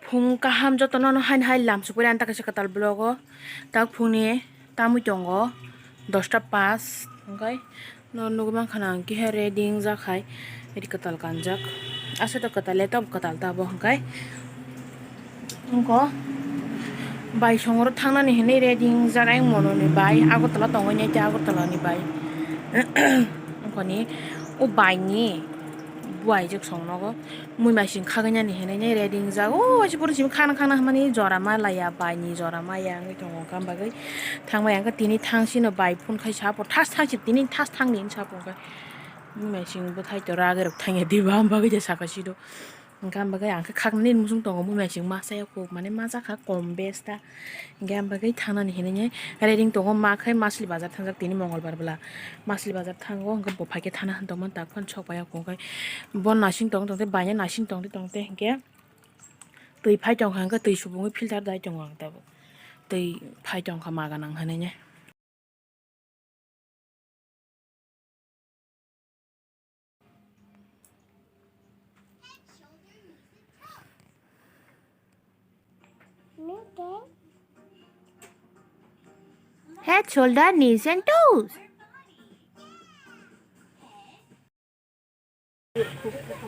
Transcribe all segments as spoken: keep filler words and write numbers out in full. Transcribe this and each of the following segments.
Phung kaham jotono no haino hai lam sukuri ani ta kaisa kwtal vlog o. Tak phungni tamwi tongo dosta pass, hwnkhe no nugwi mankha ang khe ready wngjak hai ri kwtal kanjak. Aswk to kwtal le, tamo kwtal ta bo hwnkhe. Wngkha bai songro thangnani hinwi ready wngjak ayang mononi bai Agartala tongwi nai tei Agartala ni bai. Wngkha ni o bai ni buai jwk song nogo. Muimaising khagwi nani hinwi nai ready wngjak. O waisa pore simi khana khana hwnmani jora ma laiya, bai ni jora ma ya wngwi tongo. Hwnka bagwi thang bai ang khe tini thang sino bai phone khai sapo, thas thang si tini thas thang ni hinwi sapo hwnka. Muimaising bwthai to ragwi rok thangya diba, hwnba bagwi je saka siro. Hwnka bagwi ang khe khaknani muchung tongo, muimaising ma saya kuk mane ma jakha kom bes ta. Hingke ang bagwi thangnani hinwi ready tongma khe Masli bazar thangjak tini Mongolbar bwla. Masli bazar thango hwnkhe bo phaikhe thana hwn tongmani tak phano sok pai ya kung khe. Bo nasing tong tongte baina nasing tongte tongte hwnkhe twi phai tongkha hwnkhe twi subungwi filter dai tongo ang tabuk. Twi phai tongkha maga nang hinwi. Head, shoulder, knees and toes.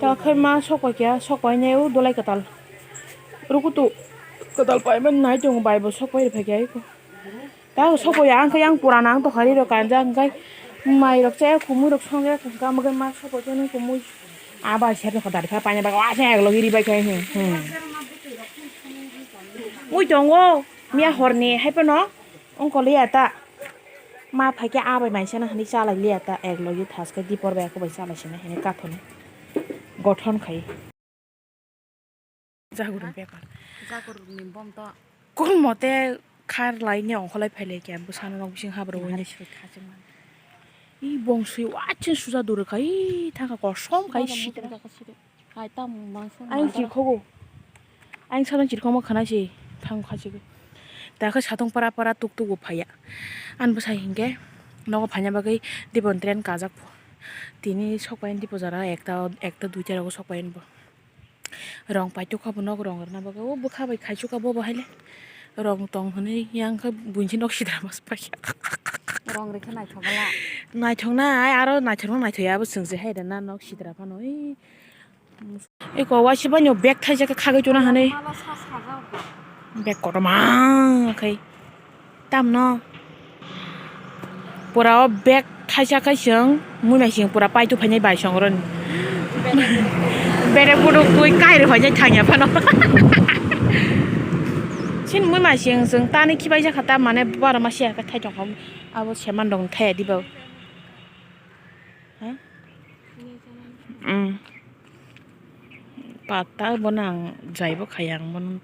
Ta khe ma sok pai kya, sok pai nai o dolai kwtal. Rukutu kwtal pai man nai tongo, bai bo sok pai rw phai kya eko. Ta sok pai ang khe yang pura nang tokha ri rw kanja hwnkhe mai rok cha ya, kumui rok song ya, hwnkhe ama khe ma sok pai khe nang kumui. A bai ser rw kha dari kha paina bagwi wa se ek logi ri bai khe, hmm, hmm. Mui tongo miya horni hai phano. Wngkha liya ta. Ma phaikhe a bai maisana hinwi chalai liya ta, ek logi thaskhe dipor bai eko bai chalai sina hinwi kathoni gothon khai. Jagurni bepar. Jagurni bom to. Kun mote khar lai ni ongkholai phailai khe bwsano nok bising habro. Hari soi khachimani. I bong sui wachin suja duru khai thangkha kosom khai sitra. Hai tamo mangsa. Ayang chirkhogo. Ayang salang chirkhoma khwna se thang kha chigwi. Ta khe satung para para tuk tuk bo phaiya. Ani bwsai hinkhe nogo phaina bagwi Dipon train kajak pho. Tini sok pai Dipo jora ekta, ekta duita rogo sok pai bo. Rong pai tuk kha bo nok rong rwna bagwi o bwkha bai khaichuk kha bo bo haile. Rong tong hwnwi yang khe buini nok sidra mas pai. Rong rikhe naithok gala. Naithok nai aro naithok no naithok ya bo chwng se hai rwna nok sidra phano. Eko waisa bai no bag thaisa khe khagwi tuna hinwi. Bag kotorma khai. Tamno. Pura o bag thaisa khai chwng muimaising pura paitu phainai bai songro ni. Bere puduk twi kairo phainai thangya phano. Sin muimaising chwng tani khibai jakha ta mane baro ma siya khe thai tongkha abo seman rok thaya diba. Ha? Mm. Pata bono ang jaibo khaya ang bono.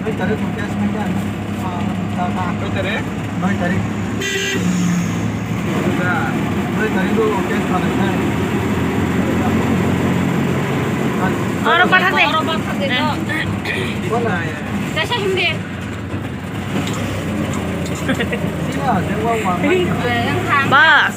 Noi tarik ko test mai kya? Noi tarik. Noi tarik ko test mai kya? Oro pathak de. Oro pathak de. Kaisa himde. Bas.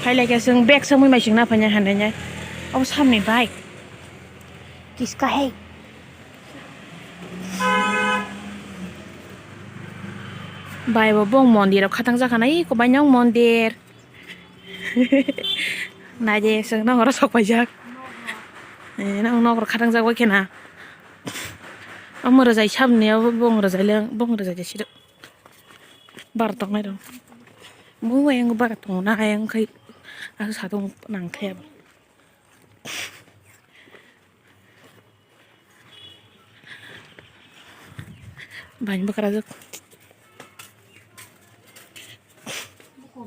Phailai khe chwng bag swngwi mai chwngna phainai hinwi nai. Obo samni bike. Kiska hai. Bai bo bong mondir o khatang jakha nai, iko bai nang mondir. Naidi, chwng nang oro sok paijak. Eh, nang nok oro khatang jak bai khena. Omo rwjai sabni, obo bong rwjai le, bong rwjai de siro. Bar tongnai rok. Bo ayang bar tongna ayang khai. Aku satung nang thaya. Bani bwkrajwk.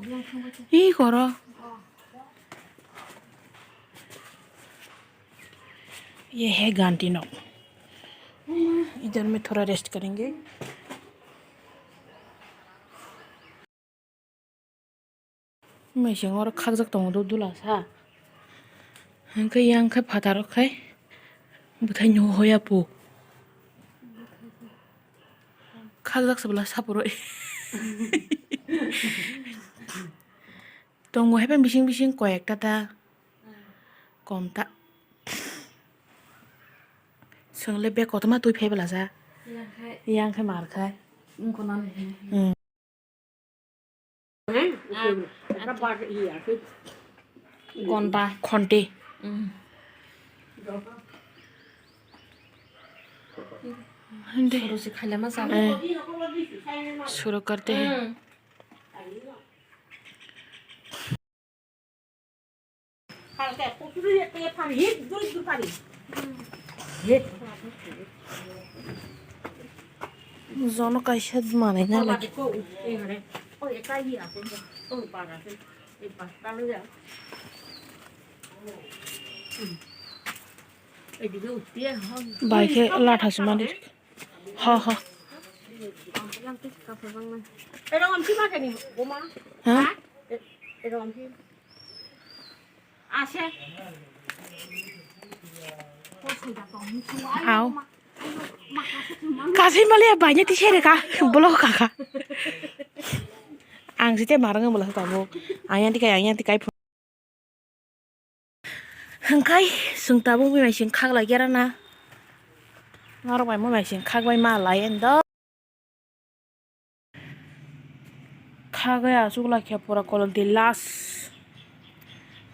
Hi koro. ये है गांधी नोक। इधर में थोड़ा रेस्ट करेंगे। Mechang oro khakjak tongo do dula sa. Hwnkhe yang khe phataro khai bwthai no hoya po. Khakjak se bwla sapuroi. Tongo hai bising bising koi ekta ta. Kom ta. Swngle bek kotorma twi phai bwla sa. Yang khai mar khai. Wngkha nani. Hmm. Gonta. Khonti. Hindi. Suru si khaile ma sa. Eh. Suru karte hai. Jono kaisa manwi na lagi. Bai khe latha se mani. Ha, ha. Erong amsi ma kani, buma? Ha? Erong amsi. Ase. Au. Kasai mali ya banyak ti sere ka, belok kaka. Ang site marang belok tabuk. Ayang tikai, ayang tikai. Hwnkhe chwng tabuk mui bai sing khak lai khe rana. Norok bai mui bai sing khak bai ma lai endo. Khagwi aswk lai khe pura kolom twi last.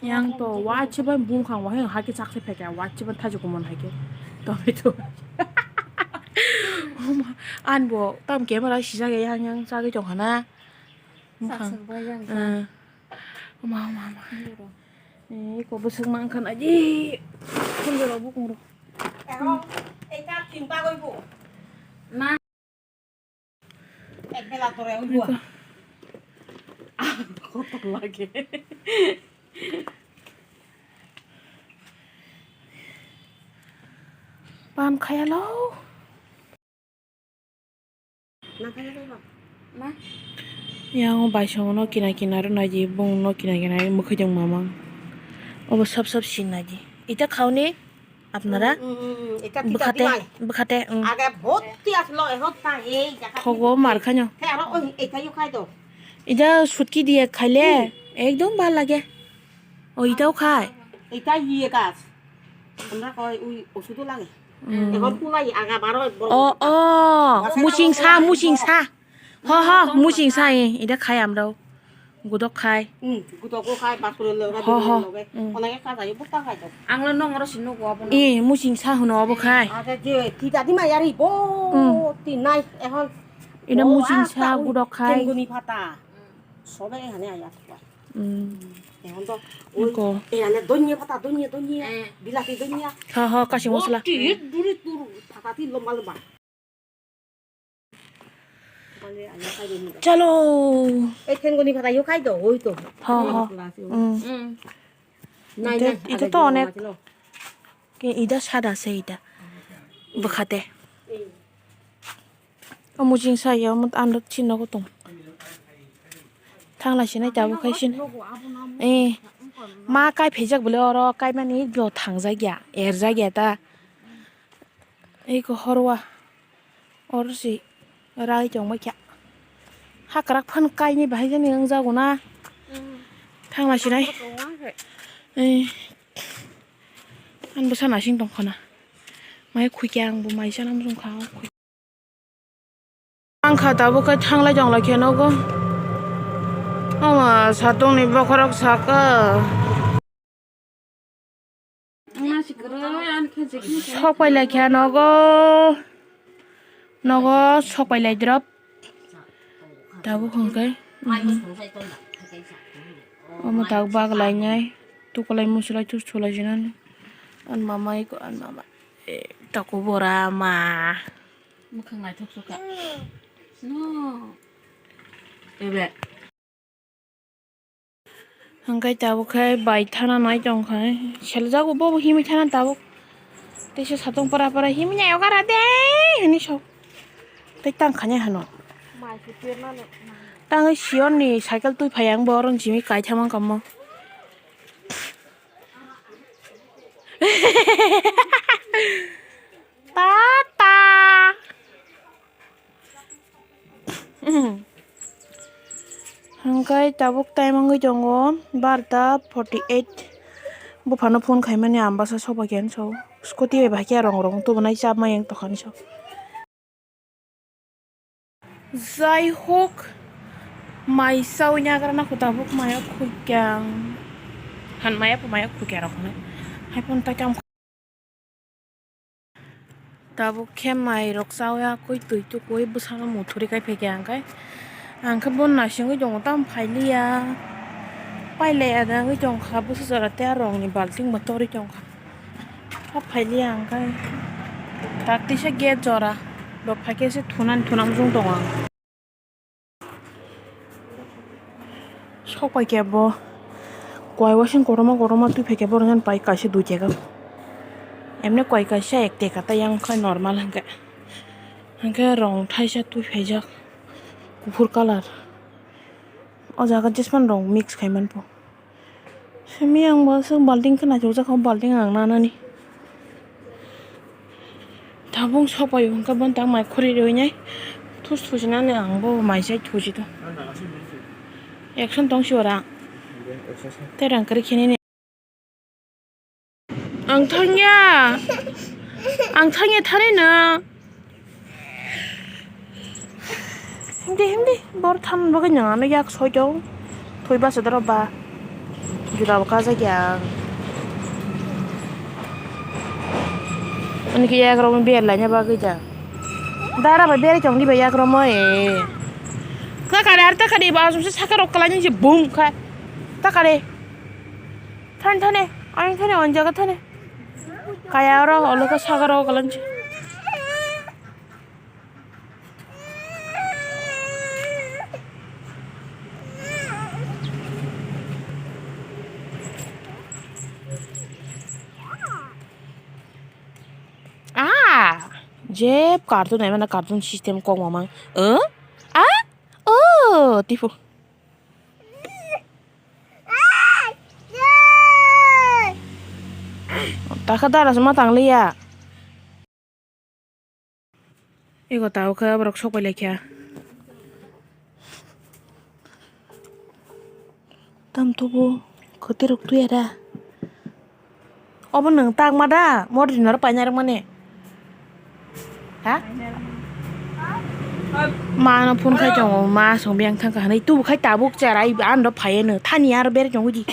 Yang to wachi bai bumkhang wahai hakhe chakse phekya wachi bai thachi kumon hai khe. Tomato. Ani bo tam camera sijak ya yang yang chagwi tong khana. Bumkhang. Chakse bai yang. Eh. Oma, oma, oma. Eko bwswk mankha na di. Khunjoro bukung ro. Eko, eka thim bagwi bo. Ma. Ek bela tore ui bo. Kotor lage. Pan khaya lo. Yang o baisongo no kina kina rw nai di, bung no kina kina rw mwkhwtwng mamang. Obo sab sab sin nai di. Ita khauni apnara? Mm, mm, mm, mm. Ita tita bwkhate, dimai. Bwkhate, mm. Age bhotti aslo, ehon ta ei jaga. Thogo mar khaino. He aro oi, eta yo khai do. Ida sutki diye khaile, ekdom bhal lage. O, itao khai. Eta iye gas. Amra koi ui osudo lage. Mm. Ehon kulai aga baro borok. O, o, musing sa, musing sa. Ho, ho, musing sa, eh, ida khai amrao. Gudok khai. Hmm, gudok khai, basuro loge, ho, ho. Loge. Hmm. Onage kaja yo butta khai do. Ang lo nong oro sinu go abono. Eh, musing sa hono obo khai. Aja je, tita di ma yari bo, hmm. Tinai, ehon. Ida musing sa, gudok khai. Tengoni phata. Sobe ehane aya thwa. Hmm. Ehon to, oi, ko. Ehane donya phata, donya, donya. Eh. Bilati donya. Ha, ha, kasi masala. Oti, duri tur, phata ti lomba lomba. Chalo. Ei, thengoni phata yo khai do, oi to. Ha, ha. Hmm. Nai, ite, nai, ite to onek. Ke ida sada se ida. Bwkhate. O musing saya, omo andok chino ko tong. Thanglai sinai tabuk khai sin. Eh. Ma kai phejak bole oro kai mani bo thangjak ya, erjak ya ta. Eko horwa. Oro si rai tongbai kha. Hakrak phan kaini bahai jani wngjago na. Mm. Thangna sinai. Hakrak wngkhe. Eh. Ang bwsa nasing tongkha na. Mai khuikhe ang bo mai sana mung kha. Ang kha tabuk khe thanglai tonglai khe nogo. Ama satungni bokhorok saka. Sok pai lai kha nogo. Nogo sok pai lai drop. Tabuk hwnkhe. Mhm. Omo tabuk bak lainai. Tukulai musulai tus sulai sinani. An mama iko an mama. Eh, taku bora ma. Mwkhang naithok sukha. No. Ebe. Hwnkhe tabuk khe bai thana nai tongkha. Seljago bobo himwi thana tabuk. Teisa satung para para himwi nai ogara de hwnwi sok. Tei tang khanya hano. Tangwi Sionni cycle twi phai ang bo oro simi kaitha mang kamo. Tata. Hwnkhe tabuk time wngwi tongo barta forty eight. Buphano phone khaimani ang bwsa soba khe so scooty bai bahai khe rong rong tubunai chapmai wng tongkha so. Jai hok, mai chaui nagra nang kho tabuk mayo khuikya. Han maya po mayo khuikya rok hwnwi. Hai phone ta kam. Tabuk khe mai rok chaui ya koi twi tukui bwsano muthuri kai phaikya ang kai. Ang khe bon naisingwi tongo tamo phailiya. Pailai ada wngwi tongkha bwsa jora tei a rongni balting bo torwi tongkha. Hap phailiya ang khe. Tak tisa gate jora. Bo phaikhe se thunani thunam jung tongo ang. Sok paikhe bo. Koi wasing kotorma kotorma twi phaikhe borok yan pai kaisa dui teka. Emne koi kaisa ek teka ta yang khe normal hwnkhe. Hwnkhe rong thaisa twi phaijak. Kuphur colour. O jaga jespan rong mix khaimanpo. Simi ang bo swk balting khe naithokjak kha, balting ang nanani. Tabuk sok pai hwnkhe bo tang mai khuri rwinai thus thusinani ang bo mai sai thusi to. Action tong si ora. Tei rang kwrwi khe nini. Ang thangya. Ang thangya thari no. Himdi himdi bor than bagwi nang ano yak soi tong. Thoi basa doro ba. Juda bo kajak ya. Ani ke yak rok ber laina bagwi da. Dara bai beri tong di ba yak rok mo e. Takare ar takare ba asumse saka rok kalani je bum kha. Takare. Thani thani, ani thani, ani jaga thani. Kaya oro, olo khe saka ro kalanchi. Ah, jeb cartoon naimano cartoon system kok mamang. Eh? Ah? Oh, tipu. Takha dara se ma tangliya. Ego tao khe borok sok pai laikha. Tam tubu kwtwi rok tuya da. Obo nwng takma da, mori dinaro paina rwmani. Ha? Ma no phone khai tongo, ma song biyang thangkha hinwi tubu khai tabuk cherai, ano phaiya no, thani aro berwi tongo di.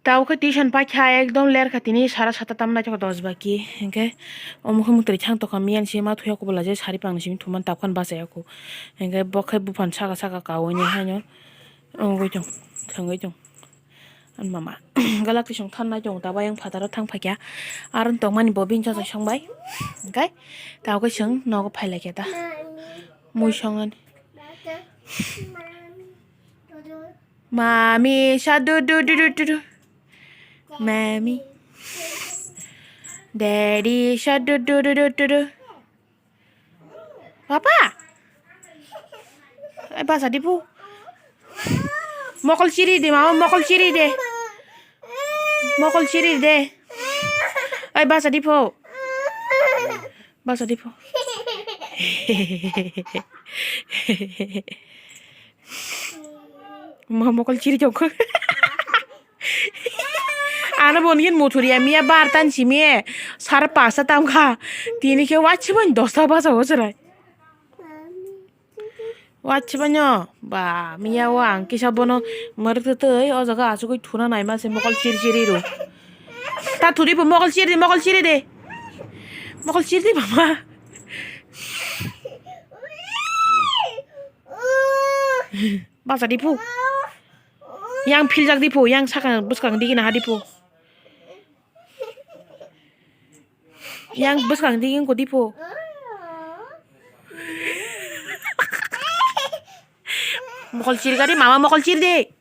Tabuk khe tuition paikha, ekdom lerkha tini sara sata tam naithok dos baki, hinkhe omo khe mwtwrwi thang tongkha, miyan se ma thuya kubula je sari pangni simi thumani tabukhan bachaya khu, hinkhe bo khe buphang saka saka kaui ni haino wngwi tong, thangwi tong. Ani mama galak tisong thanai tongo, tabuk ayang phataro thang phaikha. Aro tongmani bo bini chajak songbai. Hwnkhe tabuk khe chwng nogo phai laikha ta. Mui songani. Mami sa du du du du du du. Mami. Daddy sa du du du du du du. Papa. Ai basa dipu. Mokol chiri de mama, mokol chiri de. Mokol chiri de. Ai basa dipu. Basa dipu. Ma mokol chiri jok. Ano bo nigin muthuri ya miya bar tan simi sar pasta tam kha. Tini khe wachi ban dosta basa o chwrai. Wachi banyo ba miya o ang kisa bono mwrwk twi o jaga achugwi thuna naima se mokol chiri chiri ro. Ta thuri bo mokol chiri de, mokol chiri de. Mokol chiri de mama. Basa dipu. Yang philjak dipu, yang saka bwskang digi naha dipu. Yang bwskang digi wngkha dipu. Mokol chirgari mama mokol chirdi.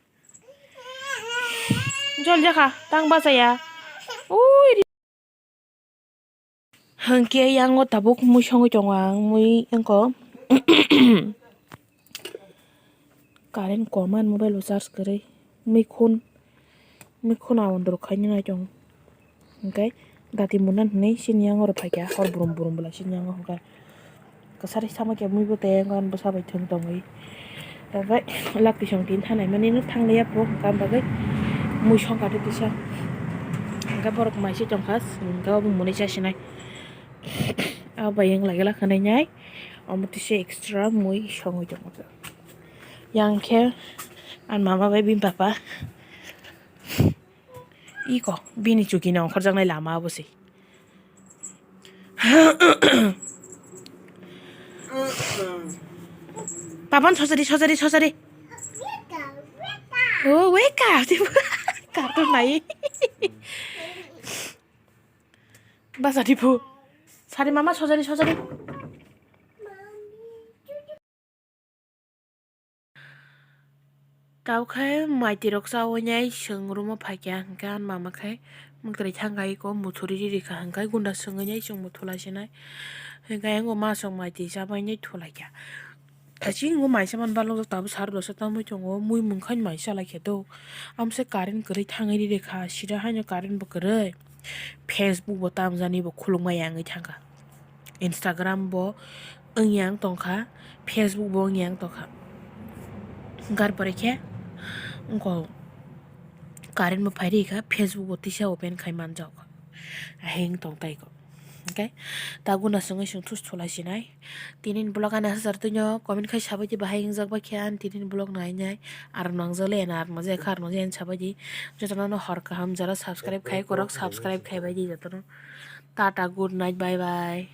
Jol jakha tang bachaya. Ui. Hwnkhe yango tabuk mui songwi tongo ang, mui wngkha current koma, mobile bo charge kwrwi, mikhun, mikhun aondro khaina nai tongo, hwnkhe dati muna hinwi sini yango rw phaikha, hor brum brum bwla sini yango hwnkhe. Kwchari sama khe mui bo tei ang bwsa bai thwng tongwi. Omo bai lak tisong tin thanai mani no thang liya po kam bagwi mui song kha tisa. Hwnkhe borok mai se tongkha, hwnkhe obo muni chasinai. Abo bai yang lagi lakha nai nai. Omo tisa extra mui songwi tongo. Yang khe ang mama bai bini papa. Iko bini chuki no ongkhorjaknai lama abo se. Papan sojari, sojari, sojari. Oh, wake up. Kartu nai. Basa dipu. Sari mama sojari, sojari. Tau khe maitwi rok chawi nai chwng room o phaikha, hwnkhe ani mama khe mwkhwtwrwi thangkha iko muthuri rikha, hwnkhe gunda swngwi nai chwng bo thulai sinai, hwnkhe ayang o ma chwng maitwi chabainai thulaikha. Thachi wngwi maisa man balok jak tabuk sar dosa tangwi tongo, mui mungkha ni maisa lai khe do, amse current kwrwi thangwi rikha, sida haino current bo kwrwi, Facebook bo tamjani bo khulukma yangwi thangkha. Instagram bo wngya wng tongkha, Facebook bo wngya wng tongkha. Hwnkhe ar pore khe wngkha current bo phai rikha, Facebook bo tisa open khai manjak. Ahing tong tai ko. Hwnkhe ta guna swngwi swng thus thulai sinai. Tini ni vlog ani aswk char twi no comment khai sabai di, bahai wngjak bai khe ani tini ni vlog nai nai. Ar nang jale na ar maje kha ar maje sabai di. Jotono no hor kaham jara subscribe khai korok subscribe khai bai di jotono. Tata, good night, bye bye.